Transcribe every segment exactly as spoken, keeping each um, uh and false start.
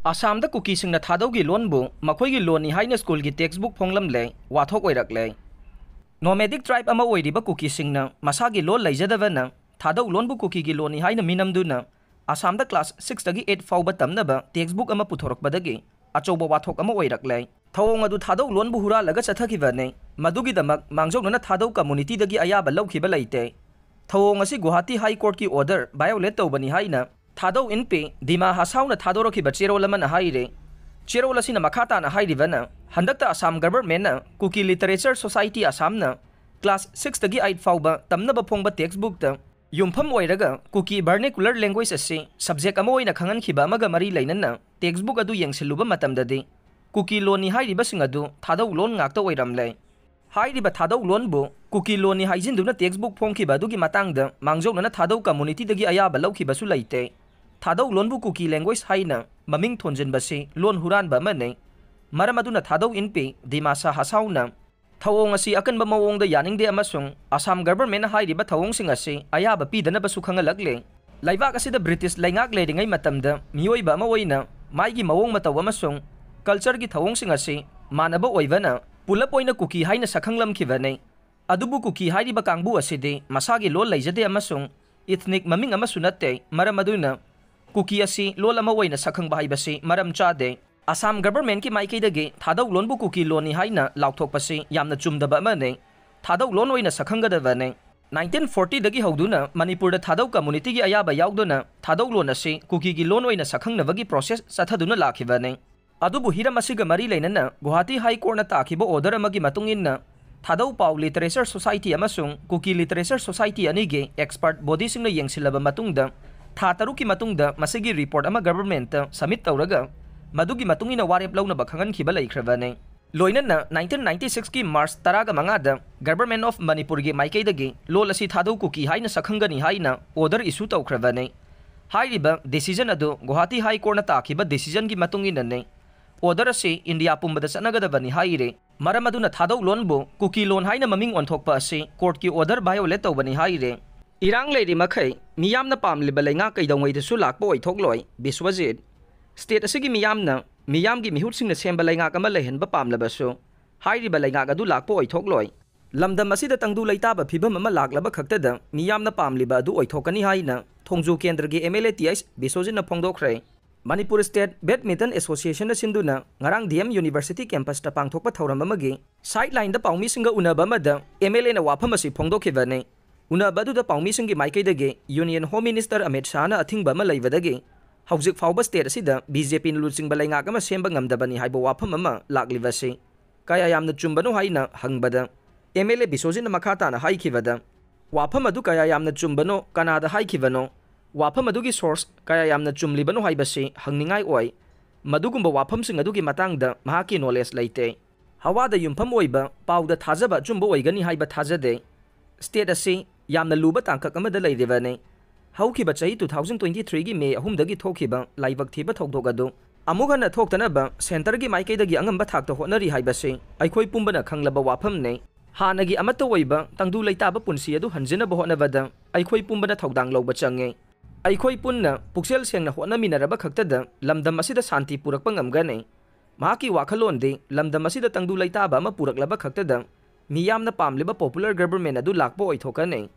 ꯑꯁꯥꯝꯗ ꯀꯨꯀꯤꯁꯤꯡꯅ ꯊꯥꯗꯧꯒꯤ ꯂꯣꯟꯕꯨ ꯃꯈꯣꯏꯒꯤ ꯂꯣꯟꯅꯤ ꯍꯥꯏꯅ ꯁ꯭ꯀꯨꯜꯒꯤ ꯇꯦꯛꯁꯕꯨꯛ ꯐꯣꯡꯂꯝꯂꯦ, ꯋꯥꯊꯣꯛ ꯑꯣꯏꯔꯛꯂꯦ꯫ ꯅꯣꯃꯦꯗꯤꯛ ꯇ꯭ꯔꯥꯏꯕ ꯑꯃ ꯑꯣꯏꯔꯤꯕ ꯀꯨꯀꯤꯁꯤꯡꯅ ꯃꯁꯥꯒꯤ ꯂꯣꯟ ꯂꯩꯖꯗꯕꯅ ꯊꯥꯗꯧ ꯂꯣꯟꯕꯨ ꯀꯨꯀꯤꯒꯤ ꯂꯣꯟꯅꯤ ꯍꯥꯏꯅ ꯃꯤꯅꯝꯗꯨꯅ ꯑꯁꯥꯝꯗ ꯀ꯭ꯂꯥꯁ ꯁꯤꯛꯁꯇꯒꯤ ꯑꯩꯠ ꯐꯥꯎꯕ ꯇꯝꯅꯕ ꯇꯦꯛꯁꯕꯨꯛ ꯑꯃ ꯄꯨꯊꯣꯔꯛꯄꯗꯒꯤ ꯑꯆꯧꯕ ꯋꯥꯊꯣꯛ ꯑꯃ ꯑꯣꯏꯔꯛꯂꯦ꯫ ꯊꯧꯑꯣꯡ ꯑꯗꯨ ꯊꯥꯗꯧ ꯂꯣꯟꯕꯨ ꯍꯨꯔꯥꯜꯂꯒ ꯆꯠꯊꯈꯤꯕꯅꯤ꯫ ꯃꯗꯨꯒꯤꯗꯃꯛ ꯃꯥꯡꯖꯧꯅꯅ ꯊꯥꯗꯧ ꯀꯝꯃꯨꯅꯤꯇꯤꯗꯒꯤ ꯑꯌꯥꯕ ꯂꯧꯈꯤꯕ ꯂꯩꯇꯦ꯫ ꯊꯧꯑꯣꯡ ꯑꯁꯤ ꯒꯨꯋꯥꯍꯥꯇꯤ ꯍꯥꯏ ꯀꯣꯔꯠꯀꯤ ꯑꯣꯔꯗꯔ ꯚꯥꯏꯑꯣꯂꯦꯠ ꯇꯧꯕꯅꯤ ꯍꯥꯏꯅ ꯊꯥꯗꯧ ꯏꯟꯄꯤ ꯗꯤꯃꯥ ꯍꯁꯥꯎꯅ ꯊꯥꯗꯣꯔꯛꯈꯤꯕ ꯆꯦꯔꯣꯜ ꯑꯃꯅ ꯍꯥꯏꯔꯤ꯫ ꯆꯦꯔꯣꯜ ꯑꯁꯤꯅ ꯃꯈꯥ ꯇꯥꯅ ꯍꯥꯏꯔꯤꯕꯅ, ꯍꯟꯗꯛꯇ ꯑꯁꯥꯝ ꯒꯚꯔꯟꯃꯦꯟꯠꯅ ꯀꯨꯀꯤ ꯂꯤꯇꯔꯦꯆꯔ ꯁꯣꯁꯥꯏꯇꯤ ꯑꯁꯥꯝꯅ ꯀ꯭ꯂꯥꯁ ꯁꯤꯛꯁꯇꯒꯤ ꯑꯩꯠ ꯐꯥꯎꯕ ꯇꯝꯅꯕ ꯐꯣꯡꯕ ꯇꯦꯛꯁꯕꯨꯛꯇ ꯌꯨꯝꯐꯝ ꯑꯣꯏꯔꯒ ꯀꯨꯀꯤ ꯚꯔꯅꯦꯀꯨꯂꯔ ꯂꯦꯡꯒ꯭ꯋꯦꯖ ꯑꯁꯤ ꯁꯕꯖꯦꯛ ꯑꯃ ꯑꯣꯏꯅ ꯈꯪꯍꯟꯈꯤꯕ ꯑꯃꯒ ꯃꯔꯤ ꯂꯩꯅꯅ ꯇꯦꯛꯁꯕꯨꯛ ꯑꯗꯨ ꯌꯦꯡꯁꯤꯜꯂꯨꯕ ꯃꯇꯝꯗꯗꯤ ꯀꯨꯀꯤ ꯂꯣꯟꯅꯤ ꯍꯥꯏꯔꯤꯕꯁꯤꯡ ꯑꯗꯨ ꯊꯥꯗꯧ ꯂꯣꯟ ꯉꯥꯛꯇ ꯑꯣꯏꯔꯝꯂꯦ꯫ ꯍꯥꯏꯔꯤꯕ ꯊꯥꯗꯧ ꯂꯣꯟꯕꯨ ꯀꯨꯀꯤ ꯂꯣꯟꯅꯤ ꯍꯥꯏꯖꯤꯟꯗꯨꯅ ꯇꯦꯛꯁꯕꯨꯛ ꯐꯣꯡꯈꯤꯕ ꯑꯗꯨꯒꯤ ꯃꯇꯥꯡꯗ ꯃꯥꯡꯖꯧꯅꯅ ꯊꯥꯗꯧ ꯀꯝꯃꯨꯅꯤꯇꯤꯗꯒꯤ ꯑꯌꯥꯕ ꯂꯧꯈꯤꯕꯁꯨ ꯂꯩꯇꯦ꯫ ꯊꯥꯗꯧ ꯂꯣꯟꯕꯨ ꯀꯨꯀꯤ ꯂꯦꯡꯒ꯭ꯋꯦꯖ ꯍꯥꯏꯅ ꯃꯃꯤꯡ ꯊꯣꯟꯖꯤꯟꯕꯁꯤ ꯂꯣꯟ ꯍꯨꯔꯥꯟꯕ ꯑꯃꯅꯤ꯫ ꯃꯔꯝ ꯑꯗꯨꯅ ꯊꯥꯗꯧ ꯏꯟꯄꯤ ꯗꯤꯃꯥꯁꯥ ꯍꯁꯥꯎꯅ ꯊꯧꯑꯣꯡ ꯑꯁꯤ ꯑꯀꯟꯕ ꯃꯑꯣꯡꯗ ꯌꯥꯅꯤꯡꯗꯦ ꯑꯃꯁꯨꯡ ꯑꯁꯥꯝ ꯒꯚꯔꯟꯃꯦꯟꯠꯅ ꯍꯥꯏꯔꯤꯕ ꯊꯧꯑꯣꯡꯁꯤꯡ ꯑꯁꯤ ꯑꯌꯥꯕ ꯄꯤꯗꯅꯕꯁꯨ ꯈꯪꯍꯜꯂꯛꯂꯤ꯫ ꯂꯩꯕꯥꯛ ꯑꯁꯤꯗ ꯕ꯭ꯔꯤꯇꯤꯁ ꯂꯩꯉꯥꯛ ꯂꯩꯔꯤꯉꯩ ꯃꯇꯝꯗ ꯃꯤꯑꯣꯏꯕ ꯑꯃ ꯑꯣꯏꯅ ꯃꯥꯒꯤ ꯃꯑꯣꯡ ꯃꯇꯧ ꯑꯃꯁꯨꯡ ꯀꯜꯆꯔꯒꯤ ꯊꯧꯑꯣꯡꯁꯤꯡ ꯑꯁꯤ ꯃꯥꯟꯅꯕ ꯑꯣꯏꯕꯅ ꯄꯨꯂꯞ ꯑꯣꯏꯅ ꯀꯨꯀꯤ ꯍꯥꯏꯅ ꯁꯛꯈꯪꯂꯝꯈꯤꯕꯅꯤ꯫ ꯑꯗꯨꯕꯨ ꯀꯨꯀꯤ ꯍꯥꯏꯔꯤꯕ ꯀꯥꯡꯕꯨ ꯑꯁꯤꯗꯤ ꯃꯁꯥꯒꯤ ꯂꯣꯜ ꯂꯩꯖꯗꯦ ꯑꯃꯁꯨꯡ ꯏꯊꯅꯤꯛ ꯃꯃꯤꯡ ꯑꯃꯁꯨ ꯅꯠꯇꯦ꯫ ꯃꯔꯝ ꯑꯗꯨꯅ ꯀꯨꯀꯤ ꯑꯁꯤ ꯂꯣꯜ ꯑꯃ ꯑꯣꯏꯅ ꯁꯛꯈꯪꯕ ꯍꯥꯏꯕꯁꯤ ꯃꯔꯝ ꯆꯥꯗꯦ꯫ ꯑꯁꯥꯝ ꯒꯚꯔꯟꯃꯦꯟꯠꯀꯤ ꯃꯥꯏꯀꯩꯗꯒꯤ ꯊꯥꯗꯧ ꯂꯣꯟꯕꯨ ꯀꯨꯀꯤ ꯂꯣꯟꯅꯤ ꯍꯥꯏꯅ ꯂꯥꯎꯊꯣꯛꯄꯁꯤ ꯌꯥꯝꯅ ꯆꯨꯝꯗꯕ ꯑꯃꯅꯤ꯫ ꯊꯥꯗꯧ ꯂꯣꯟ ꯑꯣꯏꯅ ꯁꯛꯈꯪꯒꯗꯕꯅꯤ꯫ ꯅꯥꯏꯟꯇꯤꯟ ꯐꯣꯔꯇꯤꯗꯒꯤ ꯍꯧꯗꯨꯅ ꯃꯅꯤꯄꯨꯔꯗ ꯊꯥꯗꯧ ꯀꯝꯃꯨꯅꯤꯇꯤꯒꯤ ꯑꯌꯥꯕ ꯌꯥꯎꯗꯅ ꯊꯥꯗꯧ ꯂꯣꯟ ꯑꯁꯤ ꯀꯨꯀꯤꯒꯤ ꯂꯣꯟ ꯑꯣꯏꯅ ꯁꯛꯈꯪꯅꯕꯒꯤ ꯄ꯭ꯔꯣꯁꯦꯁ ꯆꯠꯊꯗꯨꯅ ꯂꯥꯛꯈꯤꯕꯅꯤ꯫ ꯑꯗꯨꯕꯨ ꯍꯤꯔꯝ ꯑꯁꯤꯒ ꯃꯔꯤ ꯂꯩꯅꯅ ꯒꯨꯋꯥꯍꯥꯇꯤ ꯍꯥꯏ ꯀꯣꯔꯠꯅ ꯇꯥꯈꯤꯕ ꯑꯣꯔꯗꯔ ꯑꯃꯒꯤ ꯃꯇꯨꯡ ꯏꯟꯅ ꯊꯥꯗꯧ ꯄꯥꯎ ꯂꯤꯇꯔꯦꯆꯔ ꯁꯣꯁꯥꯏꯇꯤ ꯑꯃꯁꯨꯡ ꯀꯨꯀꯤ ꯂꯤꯇꯔꯦꯆꯔ ꯁꯣꯁꯥꯏꯇꯤ ꯑꯅꯤꯒꯤ ꯑꯦꯛꯁꯄꯔꯠ ꯕꯣꯗꯤꯁꯤꯡꯅ ꯌꯦꯡꯁꯤꯜꯂꯕ ꯃꯇꯨꯡꯗ ꯊꯥ ꯇꯔꯨꯛꯀꯤ ꯃꯇꯨꯡꯗ ꯃꯁꯤꯒꯤ ꯔꯤꯄꯣꯔꯠ ꯑꯃ ꯒꯚꯔꯟꯃꯦꯟꯠꯇ ꯁꯕꯃꯤꯠ ꯇꯧꯔꯒ ꯃꯗꯨꯒꯤ ꯃꯇꯨꯡ ꯏꯟꯅ ꯋꯥꯔꯦꯞ ꯂꯧꯅꯕ ꯈꯪꯍꯟꯈꯤꯕ ꯂꯩꯈ꯭ꯔꯕꯅꯤ꯫ ꯂꯣꯏꯅꯅ ꯅꯥꯏꯟꯇꯤꯟ ꯅꯥꯏꯟꯇꯤ ꯁꯤꯛꯁꯀꯤ ꯃꯥꯔꯆ ꯇꯔꯥꯒ ꯃꯉꯥꯗ ꯒꯚꯔꯟꯃꯦꯟꯠ ꯑꯣꯐ ꯃꯅꯤꯄꯨꯔꯒꯤ ꯃꯥꯏꯀꯩꯗꯒꯤ ꯂꯣꯜ ꯑꯁꯤ ꯊꯥꯗꯧ ꯀꯨꯀꯤ ꯍꯥꯏꯅ ꯁꯛꯈꯪꯒꯅꯤ ꯍꯥꯏꯅ ꯑꯣꯔꯗꯔ ꯏꯁꯨ ꯇꯧꯈ꯭ꯔꯕꯅꯤ꯫ ꯍꯥꯏꯔꯤꯕ ꯗꯤꯁꯤꯖꯟ ꯑꯗꯨ ꯒꯨꯋꯥꯍꯥꯇꯤ ꯍꯥꯏ ꯀꯣꯔꯠꯅ ꯇꯥꯈꯤꯕ ꯗꯤꯁꯤꯖꯟꯒꯤ ꯃꯇꯨꯡ ꯏꯟꯅꯅꯤ꯫ ꯑꯣꯔꯗꯔ ꯑꯁꯤ ꯏꯟꯗꯤꯌꯥ ꯄꯨꯝꯕꯗ ꯆꯠꯅꯒꯗꯕꯅꯤ ꯍꯥꯏꯔꯤ꯫ ꯃꯔꯝ ꯑꯗꯨꯅ ꯊꯥꯗꯧ ꯂꯣꯟꯕꯨ ꯀꯨꯀꯤ ꯂꯣꯟ ꯍꯥꯏꯅ ꯃꯃꯤꯡ ꯑꯣꯟꯊꯣꯛꯄ ꯑꯁꯤ ꯀꯣꯔꯠꯀꯤ ꯑꯣꯔꯗꯔ ꯚꯥꯏꯑꯣꯂꯦꯠ ꯇꯧꯕꯅꯤ ꯍꯥꯏꯔꯤ꯫ ꯏꯔꯥꯡ ꯂꯩꯔꯤ ꯃꯈꯩ ꯃꯤꯌꯥꯝꯅ ꯄꯥꯝꯂꯤꯕ ꯂꯩꯉꯥꯛ ꯀꯩꯗꯧꯉꯩꯗꯁꯨ ꯂꯥꯛꯄ ꯑꯣꯏꯊꯣꯛꯂꯣꯏ꯫ ꯕꯤꯁ꯭ꯋꯖꯤꯠ꯫ State ꯑꯁꯤꯒꯤ ꯃꯤꯌꯥꯝꯅ, ꯃꯤꯌꯥꯝꯒꯤ ꯃꯤꯍꯨꯠꯁꯤꯡꯅ ꯁꯦꯝꯕ ꯂꯩꯉꯥꯛ ꯑꯃ ꯂꯩꯍꯟꯕ ꯄꯥꯝꯂꯕꯁꯨ, ꯍꯥꯏꯔꯤꯕ ꯂꯩꯉꯥꯛ ꯑꯗꯨ ꯂꯥꯛꯄ ꯑꯣꯏꯊꯣꯛꯂꯣꯏ꯫ ꯂꯝꯗꯝ ꯑꯁꯤꯗ ꯇꯪꯗꯨ ꯂꯩꯇꯥꯕ ꯐꯤꯕꯝ ꯑꯃ ꯂꯥꯛꯂꯕ ꯈꯛꯇꯗ ꯃꯤꯌꯥꯝꯅ ꯄꯥꯝꯂꯤꯕ ꯑꯗꯨ ꯑꯣꯏꯊꯣꯛꯀꯅꯤ ꯍꯥꯏꯅ ꯊꯣꯡꯖꯨ ꯀꯦꯟꯗ꯭ꯔꯒꯤ M L A T H ꯕꯤꯁꯣꯖꯤꯠꯅ ꯐꯣꯡꯗꯣꯛꯈ꯭ꯔꯦ꯫ Manipur State Badminton Associationꯅ ꯁꯤꯟꯗꯨꯅ ꯉꯔꯥꯡ D M University campusꯇ ꯄꯥꯡꯊꯣꯛꯄ ꯊꯧꯔꯝ ꯑꯃꯒꯤ sidelineꯗ ꯄꯥꯎꯃꯤꯁꯤꯡꯒ ꯎꯅꯕ ꯑꯃꯗ M L Aꯅ ꯋꯥꯐꯝ ꯑꯁꯤ ꯐꯣꯡꯗꯣꯛꯈꯤꯕꯅꯤ꯫ ꯎꯅꯕ ꯑꯗꯨꯗ ꯄꯥꯎꯃꯤꯁꯤꯡꯒꯤ ꯃꯥꯏꯀꯩꯗꯒꯤ Union Home Minister ꯑꯃꯤꯠ ꯁꯥꯍꯅ ꯑꯊꯤꯡꯕ ꯑꯃ ꯂꯩꯕꯗꯒꯤ ꯍꯧꯖꯤꯛ ꯐꯥꯎꯕ state ꯑꯁꯤꯗ B J Pꯅ ꯂꯨꯆꯤꯡꯕ ꯂꯩꯉꯥꯛ ꯑꯃ ꯁꯦꯝꯕ ꯉꯝꯗꯕꯅꯤ ꯍꯥꯏꯕ ꯋꯥꯐꯝ ꯑꯃ ꯂꯥꯛꯂꯤꯕꯁꯤ ꯀꯌꯥ ꯌꯥꯝꯅ ꯆꯨꯝꯕꯅꯣ ꯍꯥꯏꯅ ꯍꯪꯕꯗ, M L A ꯕꯤꯁꯣꯖꯤꯠꯅ ꯃꯈꯥ ꯇꯥꯅ ꯍꯥꯏꯈꯤꯕꯗ, ꯋꯥꯐꯝ ꯑꯗꯨ ꯀꯌꯥ ꯌꯥꯝꯅ ꯆꯨꯝꯕꯅꯣ, ꯀꯅꯥꯗ ꯍꯥꯏꯈꯤꯕꯅꯣ, ꯋꯥꯐꯝ ꯑꯗꯨꯒꯤ source ꯀꯌꯥ ꯌꯥꯝꯅ ꯆꯨꯝꯂꯤꯕꯅꯣ ꯍꯥꯏꯕꯁꯤ ꯍꯪꯅꯤꯡꯉꯥꯏ ꯑꯣꯏ꯫ ꯃꯗꯨꯒꯨꯝꯕ ꯋꯥꯐꯝꯁꯤꯡ ꯑꯗꯨꯒꯤ ꯃꯇꯥꯡꯗ ꯃꯍꯥꯛꯀꯤ knowledge ꯂꯩꯇꯦ꯫ ꯍꯋꯥꯗ ꯌꯨꯝꯐꯝ ꯑꯣꯏꯕ ꯄꯥꯎꯗ ꯊꯥꯖꯕ ꯑꯆꯨꯝꯕ ꯑꯣꯏꯒꯅꯤ ꯍꯥꯏꯕ ꯊꯥꯖꯗꯦ꯫ State ꯑꯁꯤ ꯌꯥꯝꯅ ꯂꯨꯕ ꯇꯥꯡꯀꯛ ꯑꯃꯗ ꯂꯩꯔꯤꯕꯅꯤ꯫ ꯍꯧꯈꯤꯕ ꯆꯍꯤ two thousand twenty threeꯒꯤ May ꯑꯍꯨꯝꯗꯒꯤ ꯊꯣꯛꯈꯤꯕ ꯂꯥꯏꯕꯛ ꯊꯤꯕ ꯊꯧꯗꯣꯛ ꯑꯗꯨ ꯑꯃꯨꯛ ꯍꯟꯅ ꯊꯣꯛꯇꯅꯕ centreꯒꯤ ꯃꯥꯏꯀꯩꯗꯒꯤ ꯑꯉꯝꯕ ꯊꯥꯛꯇ ꯍꯣꯠꯅꯔꯤ ꯍꯥꯏꯕꯁꯤ ꯑꯩꯈꯣꯏ ꯄꯨꯝꯕꯅ ꯈꯪꯂꯕ ꯋꯥꯐꯝꯅꯤ꯫ ꯍꯥꯟꯅꯒꯤ ꯑꯃꯠꯇ ꯑꯣꯏꯕ ꯇꯪꯗꯨ ꯂꯩꯇꯥꯕ ꯄꯨꯟꯁꯤ ꯑꯗꯨ ꯍꯟꯖꯤꯟꯅꯕ ꯍꯣꯠꯅꯕꯗ ꯑꯩꯈꯣꯏ ꯄꯨꯝꯕꯅ ꯊꯧꯗꯥꯡ ꯂꯧꯕ ꯆꯪꯉꯤ꯫ ꯑꯩꯈꯣꯏ ꯄꯨꯟꯅ ꯄꯨꯛꯆꯦꯜ ꯁꯦꯡꯅ ꯍꯣꯠꯅꯃꯤꯟꯅꯔꯕ ꯈꯛꯇꯗ ꯂꯝꯗꯝ ꯑꯁꯤꯗ ꯁꯥꯟꯇꯤ ꯄꯨꯔꯛꯄ ꯉꯝꯒꯅꯤ꯫ ꯃꯍꯥꯛꯀꯤ ꯋꯥꯈꯜꯂꯣꯟꯗꯤ ꯂꯝꯗꯝ ꯑꯁꯤꯗ ꯇꯪꯗꯨ ꯂꯩꯇꯥꯕ ꯑꯃ ꯄꯨꯔꯛꯂꯕ ꯈꯛꯇꯗ ꯃꯤꯌꯥꯝꯅ ꯄꯥꯝꯂꯤꯕ popular government ꯑꯗꯨ ꯂꯥꯛꯄ ꯑꯣꯏꯊꯣꯛꯀꯅꯤ꯫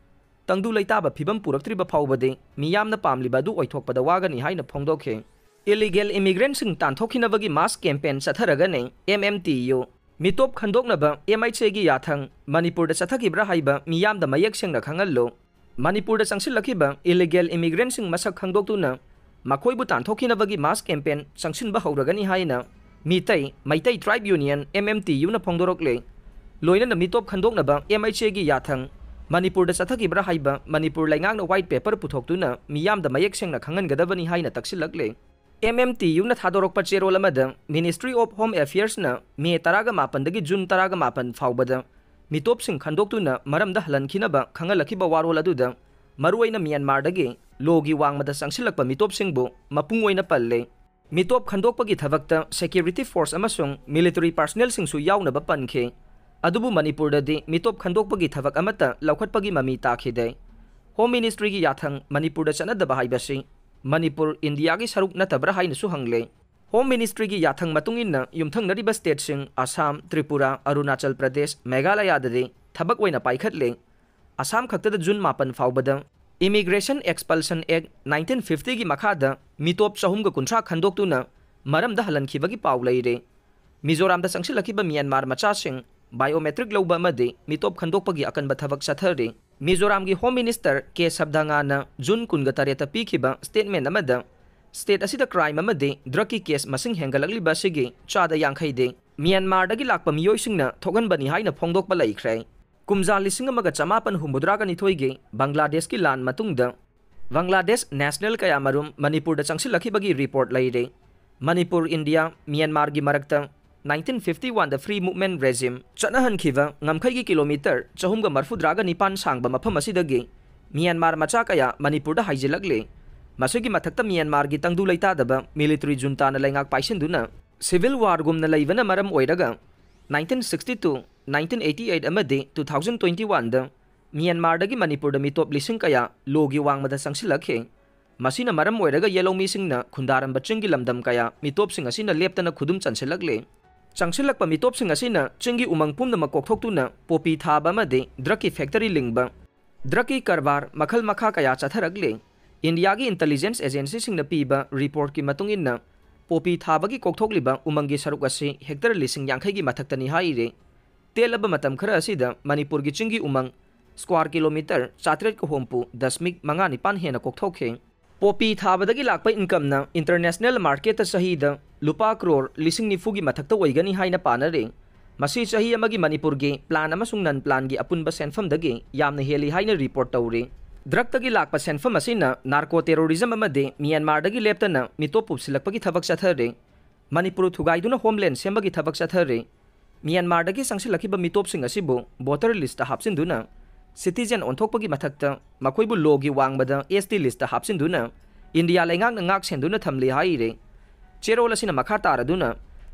ꯇꯪꯗꯨ ꯂꯩꯇꯥꯕ ꯐꯤꯕꯝ ꯄꯨꯔꯛꯇ꯭ꯔꯤꯕ ꯐꯥꯎꯕꯗꯤ ꯃꯤꯌꯥꯝꯅ ꯄꯥꯝꯂꯤꯕ ꯑꯗꯨ ꯑꯣꯏꯊꯣꯛꯄꯗ ꯋꯥꯒꯅꯤ ꯍꯥꯏꯅ ꯐꯣꯡꯗꯣꯛꯈꯤ꯫ Illegal immigrantꯁꯤꯡ ꯇꯥꯟꯊꯣꯛꯈꯤꯅꯕꯒꯤ mass campaign ꯆꯠꯊꯔꯒꯅꯤ꯫ M M T U꯫ ꯃꯤꯇꯣꯞ ꯈꯟꯗꯣꯛꯅꯕ M H Aꯒꯤ ꯌꯥꯊꯪ ꯃꯅꯤꯄꯨꯔꯗ ꯆꯠꯊꯈꯤꯕ꯭ꯔꯥ ꯍꯥꯏꯕ ꯃꯤꯌꯥꯝꯗ ꯃꯌꯦꯛ ꯁꯦꯡꯅ ꯈꯪꯍꯜꯂꯨ꯫ ꯃꯅꯤꯄꯨꯔꯗ ꯆꯪꯁꯤꯜꯂꯛꯈꯤꯕ illegal immigrantꯁꯤꯡ ꯃꯁꯛ ꯈꯪꯗꯣꯛꯇꯨꯅ ꯃꯈꯣꯏꯕꯨ ꯇꯥꯟꯊꯣꯛꯈꯤꯅꯕꯒꯤ mass campaign ꯆꯪꯁꯤꯟꯕ ꯍꯧꯔꯒꯅꯤ ꯍꯥꯏꯅ Meitei, Meitei Tribe Union, M M T Uꯅ ꯐꯣꯡꯗꯣꯔꯛꯂꯦ꯫ ꯂꯣꯏꯅꯅ ꯃꯤꯇꯣꯞ ꯈꯟꯗꯣꯛꯅꯕ M H Aꯒꯤ ꯌꯥꯊꯪ ꯃꯅꯤꯄꯨꯔꯗ ꯆꯠꯊꯈꯤꯕ꯭ꯔꯥ ꯍꯥꯏꯕ ꯃꯅꯤꯄꯨꯔ ꯂꯩꯉꯥꯛꯅ white paper ꯄꯨꯊꯣꯛꯇꯨꯅ ꯃꯤꯌꯥꯝꯗ ꯃꯌꯦꯛ ꯁꯦꯡꯅ ꯈꯪꯍꯟꯒꯗꯕꯅꯤ ꯍꯥꯏꯅ ꯇꯛꯁꯤꯜꯂꯛꯂꯦ꯫ M M T Uꯅ ꯊꯥꯗꯣꯔꯛꯄ ꯆꯦꯔꯣꯜ ꯑꯃꯗ Ministry of Home Affairsꯅ May ꯇꯔꯥꯒ ꯃꯥꯄꯟꯗꯒꯤ June ꯇꯔꯥꯒ ꯃꯥꯄꯟ ꯐꯥꯎꯕꯗ ꯃꯤꯇꯣꯞꯁꯤꯡ ꯈꯟꯗꯣꯛꯇꯨꯅ ꯃꯔꯝꯗ ꯍꯜꯍꯟꯈꯤꯅꯕ ꯈꯪꯍꯜꯂꯛꯈꯤꯕ ꯋꯥꯔꯣꯜ ꯑꯗꯨꯗ ꯃꯔꯨꯑꯣꯏꯅ ꯃ꯭ꯌꯥꯟꯃꯥꯔꯗꯒꯤ ꯂꯣꯒꯤ ꯋꯥꯡꯃꯗ ꯆꯪꯁꯤꯜꯂꯛꯄ ꯃꯤꯇꯣꯞꯁꯤꯡꯕꯨ ꯃꯄꯨꯡ ꯑꯣꯏꯅ ꯄꯜꯂꯦ꯫ ꯃꯤꯇꯣꯞ ꯈꯟꯗꯣꯛꯄꯒꯤ ꯊꯕꯛꯇ security force ꯑꯃꯁꯨꯡ military personnelꯁꯤꯡꯁꯨ ꯌꯥꯎꯅꯕ ꯄꯟꯈꯤ꯫ ꯑꯗꯨꯕꯨ ꯃꯅꯤꯄꯨꯔꯗꯗꯤ ꯃꯤꯇꯣꯞ ꯈꯟꯗꯣꯛꯄꯒꯤ ꯊꯕꯛ ꯑꯃꯠꯇ ꯂꯧꯈꯠꯄꯒꯤ ꯃꯃꯤ ꯇꯥꯈꯤꯗꯦ꯫ Home Ministryꯒꯤ ꯌꯥꯊꯪ ꯃꯅꯤꯄꯨꯔꯗ ꯆꯠꯅꯗꯕ ꯍꯥꯏꯕꯁꯤ ꯃꯅꯤꯄꯨꯔ ꯏꯟꯗꯤꯌꯥꯒꯤ ꯁꯔꯨꯛ ꯅꯠꯇꯕ꯭ꯔꯥ ꯍꯥꯏꯅꯁꯨ ꯍꯪꯂꯦ꯫ ꯍꯣꯝ ꯃꯤꯅꯤꯁꯇ꯭ꯔꯤꯒꯤ ꯌꯥꯊꯪ ꯃꯇꯨꯡ ꯏꯟꯅ ꯌꯨꯝꯊꯪꯅꯔꯤꯕ ꯁ꯭ꯇꯦꯠꯁꯤꯡ ꯑꯁꯥꯝ, ꯇ꯭ꯔꯤꯄꯨꯔꯥ, ꯑꯔꯨꯅꯥꯆꯜ ꯄ꯭ꯔꯗꯦꯁ, ꯃꯦꯘꯥꯂꯌꯥꯗꯗꯤ ꯊꯕꯛ ꯑꯣꯏꯅ ꯄꯥꯏꯈꯠꯂꯦ꯫ ꯑꯁꯥꯝ ꯈꯛꯇꯗ ꯖꯨꯟ ꯃꯥꯄꯟ ꯐꯥꯎꯕꯗ Immigration Expulsion Act nineteen fiftyꯒꯤ ꯃꯈꯥꯗ ꯃꯤꯇꯣꯞ ꯆꯍꯨꯝꯒ ꯀꯨꯟꯊ꯭ꯔꯥ ꯈꯟꯗꯣꯛꯇꯨꯅ ꯃꯔꯝꯗ ꯍꯜꯍꯟꯈꯤꯕꯒꯤ ꯄꯥꯎ ꯂꯩꯔꯦ꯫ ꯃꯤꯖꯣꯔꯥꯝꯗ ꯆꯪꯁꯤꯜꯂꯛꯈꯤꯕ ꯃ꯭ꯌꯥꯟꯃꯥꯔ ꯃꯆꯥꯁꯤꯡ biometric ꯂꯧꯕ ꯑꯃꯗꯤ ꯃꯤꯇꯣꯞ ꯈꯟꯗꯣꯛꯄꯒꯤ ꯑꯀꯟꯕ ꯊꯕꯛ ꯆꯠꯊꯔꯤ꯫ ꯃꯤꯖꯣꯔꯥꯝꯒꯤ ꯍꯣꯝ ꯃꯤꯅꯤꯁꯇꯔ ꯀꯦ ꯁꯕꯗꯉꯥꯅ ꯖꯨꯟ ꯀꯨꯟꯒ ꯇꯔꯦꯠꯇ ꯄꯤꯈꯤꯕ ꯁ꯭ꯇꯦꯠꯃꯦꯟ ꯑꯃꯗ ꯁ꯭ꯇꯦꯠ ꯑꯁꯤꯗ ꯀ꯭ꯔꯥꯏꯝ ꯑꯃꯗꯤ ꯗ꯭ꯔꯒꯀꯤ ꯀꯦꯁ ꯃꯁꯤꯡ ꯍꯦꯟꯒꯠꯂꯛꯂꯤꯕ ꯑꯁꯤꯒꯤ ꯆꯥꯗ ꯌꯥꯡꯈꯩꯗꯤ ꯃ꯭ꯌꯥꯟꯃꯥꯔꯗꯒꯤ ꯂꯥꯛꯄ ꯃꯤꯑꯣꯏꯁꯤꯡꯅ ꯊꯣꯛꯍꯟꯕꯅꯤ ꯍꯥꯏꯅ ꯐꯣꯡꯗꯣꯛꯄ ꯂꯩꯈ꯭ꯔꯦ꯫ ꯀꯨꯝꯖꯥ ꯂꯤꯁꯤꯡ ꯑꯃꯒ ꯆꯃꯥꯄꯟ ꯍꯨꯝꯐꯨꯇꯔꯥꯒ ꯅꯤꯊꯣꯏꯒꯤ ꯕꯪꯒ꯭ꯂꯥꯗꯦꯁꯀꯤ ꯂꯥꯟ ꯃꯇꯨꯡꯗ ꯕꯪꯒ꯭ꯂꯥꯗꯦꯁ ꯅꯦꯁꯅꯦꯜ ꯀꯌꯥꯃꯔꯨꯝ ꯃꯅꯤꯄꯨꯔꯗ ꯆꯪꯁꯤꯜꯂꯛꯈꯤꯕꯒꯤ ꯔꯤꯄꯣꯔꯠ ꯂꯩꯔꯦ꯫ ꯃꯅꯤꯄꯨꯔ, ꯏꯟꯗꯤꯌꯥ, ꯃ꯭ꯌꯥꯟꯃꯥꯔꯒꯤ ꯃꯔꯛꯇ nineteen fifty oneꯗ free movement regime ꯆꯠꯅꯍꯟꯈꯤꯕ ꯉꯝꯈꯩꯒꯤ ꯀꯤꯂꯣꯃꯤꯇꯔ ꯆꯍꯨꯝꯒ ꯃꯔꯐꯨꯇꯔꯥꯒ ꯅꯤꯄꯥꯟ ꯁꯥꯡꯕ ꯃꯐꯝ ꯑꯁꯤꯗꯒꯤ ꯃ꯭ꯌꯥꯟꯃꯥꯔ ꯃꯆꯥ ꯀꯌꯥ ꯃꯅꯤꯄꯨꯔꯗ ꯍꯥꯏꯖꯤꯜꯂꯛꯂꯦ꯫ ꯃꯁꯤꯒꯤ ꯃꯊꯛꯇ ꯃ꯭ꯌꯥꯟꯃꯥꯔꯒꯤ ꯇꯪꯗꯨ ꯂꯩꯇꯥꯗꯕ ꯃꯤꯂꯤꯇꯔꯤ ꯖꯨꯟꯇꯥꯅ ꯂꯩꯉꯥꯛ ꯄꯥꯏꯁꯤꯟꯗꯨꯅ civil warꯒꯨꯝꯅ ꯂꯩꯕꯅ ꯃꯔꯝ ꯑꯣꯏꯔꯒ nineteen sixty two, nineteen eighty eight ꯑꯃꯗꯤ two thousand twenty oneꯗ ꯃ꯭ꯌꯥꯟꯃꯥꯔꯗꯒꯤ ꯃꯅꯤꯄꯨꯔꯗ ꯃꯤꯇꯣꯞ ꯂꯤꯁꯤꯡ ꯀꯌꯥ ꯂꯣꯒꯤ ꯋꯥꯡꯃꯗ ꯆꯪꯁꯤꯜꯂꯛꯈꯤ꯫ ꯃꯁꯤꯅ ꯃꯔꯝ ꯑꯣꯏꯔꯒ ꯌꯦꯂꯧꯃꯤꯁꯤꯡꯅ ꯈꯨꯟꯗꯥꯔꯝꯕ ꯆꯤꯡꯒꯤ ꯂꯝꯗꯝ ꯀꯌꯥ ꯃꯤꯇꯣꯞꯁꯤꯡ ꯑꯁꯤꯅ ꯂꯦꯞꯇꯅ ꯈꯨꯗꯨꯝ ꯆꯟꯁꯤꯜꯂꯛꯂꯦ꯫ ꯆꯪꯁꯤꯜꯂꯛꯄ ꯃꯤꯇꯣꯞꯁꯤꯡ ꯑꯁꯤꯅ ꯆꯤꯡꯒꯤ ꯎꯃꯪ ꯄꯨꯝꯅꯃꯛ ꯀꯣꯛꯊꯣꯛꯇꯨꯅ ꯄꯣꯄꯤ ꯊꯥꯕ ꯑꯃꯗꯤ ꯗ꯭ꯔꯒꯀꯤ ꯐꯦꯛꯇꯔꯤ ꯂꯤꯡꯕ, ꯗ꯭ꯔꯒꯀꯤ ꯀꯔꯕꯥꯔ ꯃꯈꯜ ꯃꯈꯥ ꯀꯌꯥ ꯆꯠꯊꯔꯛꯂꯦ꯫ ꯏꯟꯗꯤꯌꯥꯒꯤ ꯏꯟꯇꯦꯂꯤꯖꯦꯟꯁ ꯑꯦꯖꯦꯟꯁꯤꯁꯤꯡꯅ ꯄꯤꯕ ꯔꯤꯄꯣꯔꯠꯀꯤ ꯃꯇꯨꯡ ꯏꯟꯅ, ꯄꯣꯄꯤ ꯊꯥꯕꯒꯤ ꯀꯣꯛꯊꯣꯛꯂꯤꯕ ꯎꯃꯪꯒꯤ ꯁꯔꯨꯛ ꯑꯁꯤ ꯍꯦꯛꯇꯔ ꯂꯤꯁꯤꯡ ꯌꯥꯡꯈꯩꯒꯤ ꯃꯊꯛꯇꯅꯤ ꯍꯥꯏꯔꯤ꯫ ꯇꯦꯜꯂꯕ ꯃꯇꯝ ꯈꯔ ꯑꯁꯤꯗ ꯃꯅꯤꯄꯨꯔꯒꯤ ꯆꯤꯡꯒꯤ ꯎꯃꯪ square kilometre ꯆꯥꯇ꯭ꯔꯦꯠꯀ ꯍꯨꯝꯐꯨ ꯗꯁꯃꯤꯛ ꯃꯉꯥ ꯅꯤꯄꯥꯟ ꯍꯦꯟꯅ ꯀꯣꯛꯊꯣꯛꯈꯤ꯫ ꯄꯣꯄꯤ ꯊꯥꯕꯗꯒꯤ ꯂꯥꯛꯄ incomeꯅ international marketꯇ ꯆꯍꯤꯗ ꯂꯨꯄꯥ ꯀ꯭ꯔꯣꯔ ꯂꯤꯁꯤꯡ ꯅꯤꯐꯨꯒꯤ ꯃꯊꯛꯇ ꯑꯣꯏꯒꯅꯤ ꯍꯥꯏꯅ ꯄꯥꯅꯔꯤ꯫ ꯃꯁꯤ ꯆꯍꯤ ꯑꯃꯒꯤ ꯃꯅꯤꯄꯨꯔꯒꯤ plan ꯑꯃꯁꯨꯡ non planꯒꯤ ꯑꯄꯨꯟꯕ ꯁꯦꯟꯐꯝꯗꯒꯤ ꯌꯥꯝꯅ ꯍꯦꯜꯂꯤ ꯍꯥꯏꯅ ꯔꯤꯄꯣꯔꯠ ꯇꯧꯔꯤ꯫ ꯗ꯭ꯔꯒꯇꯒꯤ ꯂꯥꯛꯄ ꯁꯦꯟꯐꯝ ꯑꯁꯤꯅ narco terrorism ꯑꯃꯗꯤ ꯃ꯭ꯌꯥꯟꯃꯥꯔꯗꯒꯤ ꯂꯦꯞꯇꯅ ꯃꯤꯇꯣꯞ ꯄꯨꯁꯤꯜꯂꯛꯄꯒꯤ ꯊꯕꯛ ꯆꯠꯊꯔꯤ꯫ ꯃꯅꯤꯄꯨꯔ ꯊꯨꯒꯥꯏꯗꯨꯅ homeland ꯁꯦꯝꯕꯒꯤ ꯊꯕꯛ ꯆꯠꯊꯔꯤ꯫ ꯃ꯭ꯌꯥꯟꯃꯥꯔꯗꯒꯤ ꯆꯪꯁꯤꯜꯂꯛꯈꯤꯕ ꯃꯤꯇꯣꯞꯁꯤꯡ ꯑꯁꯤꯕꯨ voter listꯇ ꯍꯥꯞꯆꯤꯟꯗꯨꯅ citizen ꯑꯣꯟꯊꯣꯛꯄꯒꯤ ꯃꯊꯛꯇ ꯃꯈꯣꯏꯕꯨ ꯂꯣꯒꯤ ꯋꯥꯡꯃꯗ S T listꯇ ꯍꯥꯞꯆꯤꯟꯗꯨꯅ ꯏꯟꯗꯤꯌꯥ ꯂꯩꯉꯥꯛꯅ ꯉꯥꯛ ꯁꯦꯟꯗꯨꯅ ꯊꯝꯂꯤ ꯍꯥꯏꯔꯤ꯫ ꯆꯦꯔꯣꯜ ꯑꯁꯤꯅ ꯃꯈꯥ ꯇꯥꯔꯗꯨꯅ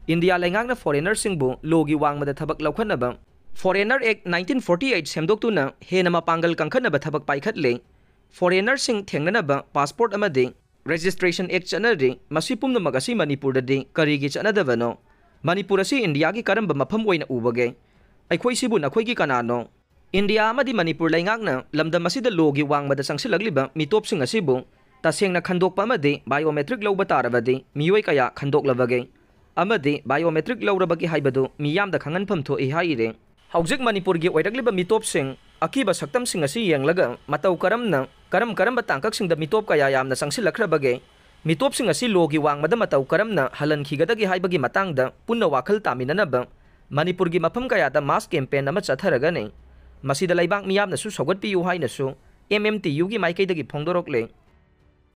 ꯏꯟꯗꯤꯌꯥ ꯂꯩꯉꯥꯛꯅ foreignerꯁꯤꯡꯕꯨ ꯂꯣꯒꯤ ꯋꯥꯡꯃꯗ ꯊꯕꯛ ꯂꯧꯈꯠꯅꯕ Foreigner Act nineteen forty eight ꯁꯦꯝꯗꯣꯛꯇꯨꯅ ꯍꯦꯟꯅ ꯃꯄꯥꯡꯒꯜ ꯀꯟꯈꯠꯅꯕ ꯊꯕꯛ ꯄꯥꯏꯈꯠꯂꯦ꯫ Foreignerꯁꯤꯡ ꯊꯦꯡꯅꯅꯕ passport ꯑꯃꯗꯤ Registration Act ꯆꯠꯅꯔꯤ꯫ ꯃꯁꯤ ꯄꯨꯝꯅꯃꯛ ꯑꯁꯤ ꯃꯅꯤꯄꯨꯔꯗꯗꯤ ꯀꯔꯤꯒꯤ ꯆꯠꯅꯗꯕꯅꯣ? ꯃꯅꯤꯄꯨꯔ ꯑꯁꯤ ꯏꯟꯗꯤꯌꯥꯒꯤ ꯀꯔꯝꯕ ꯃꯐꯝ ꯑꯣꯏꯅ ꯎꯕꯒꯦ? ꯑꯩꯈꯣꯏꯁꯤꯕꯨ ꯅꯈꯣꯏꯒꯤ ꯀꯅꯥꯅꯣ? ꯏꯟꯗꯤꯌꯥ ꯑꯃꯗꯤ ꯃꯅꯤꯄꯨꯔ ꯂꯩꯉꯥꯛꯅ ꯂꯝꯗꯝ ꯑꯁꯤꯗ ꯂꯣꯒꯤ ꯋꯥꯡꯃꯗ ꯆꯪꯁꯤꯜꯂꯛꯂꯤꯕ ꯃꯤꯇꯣꯞꯁꯤꯡ ꯑꯁꯤꯕꯨ ꯇꯁꯦꯡꯅ ꯈꯟꯗꯣꯛꯄ ꯑꯃꯗꯤ biometric ꯂꯧꯕ ꯇꯥꯔꯕꯗꯤ ꯃꯤꯑꯣꯏ ꯀꯌꯥ ꯈꯟꯗꯣꯛꯂꯕꯒꯦ? ꯑꯃꯗꯤ biometric ꯂꯧꯔꯕꯒꯦ ꯍꯥꯏꯕꯗꯨ ꯃꯤꯌꯥꯝꯗ ꯈꯪꯍꯟꯐꯝ ꯊꯣꯛꯏ ꯍꯥꯏꯔꯤ꯫ ꯍꯧꯖꯤꯛ ꯃꯅꯤꯄꯨꯔꯒꯤ ꯑꯣꯏꯔꯛꯂꯤꯕ ꯃꯤꯇꯣꯞꯁꯤꯡ, ꯑꯀꯤꯕ ꯁꯛꯇꯝꯁꯤꯡ ꯑꯁꯤ ꯌꯦꯡꯂꯒ ꯃꯇꯧ ꯀꯔꯝꯅ, ꯀꯔꯝ ꯀꯔꯝꯕ ꯇꯥꯡꯀꯛꯁꯤꯡꯗ ꯃꯤꯇꯣꯞ ꯀꯌꯥ ꯌꯥꯝꯅ ꯆꯪꯁꯤꯜꯂꯛꯈ꯭ꯔꯕꯒꯦ? ꯃꯤꯇꯣꯞꯁꯤꯡ ꯑꯁꯤ ꯂꯣꯒꯤ ꯋꯥꯡꯃꯗ ꯃꯇꯧ ꯀꯔꯝꯅ ꯍꯜꯍꯟꯈꯤꯒꯗꯒꯦ ꯍꯥꯏꯕꯒꯤ ꯃꯇꯥꯡꯗ ꯄꯨꯟꯅ ꯋꯥꯈꯜ ꯇꯥꯃꯤꯟꯅꯅꯕ ꯃꯅꯤꯄꯨꯔꯒꯤ ꯃꯐꯝ ꯀꯌꯥꯗ mass campaign ꯑꯃ ꯆꯠꯊꯔꯒꯅꯤ꯫ ꯃꯁꯤꯗ ꯂꯩꯕꯥꯛ ꯃꯤꯌꯥꯝꯅꯁꯨ ꯁꯧꯒꯠꯄꯤꯌꯨ ꯍꯥꯏꯅꯁꯨ M M T Uꯒꯤ ꯃꯥꯏꯀꯩꯗꯒꯤ ꯐꯣꯡꯗꯣꯔꯛꯂꯦ꯫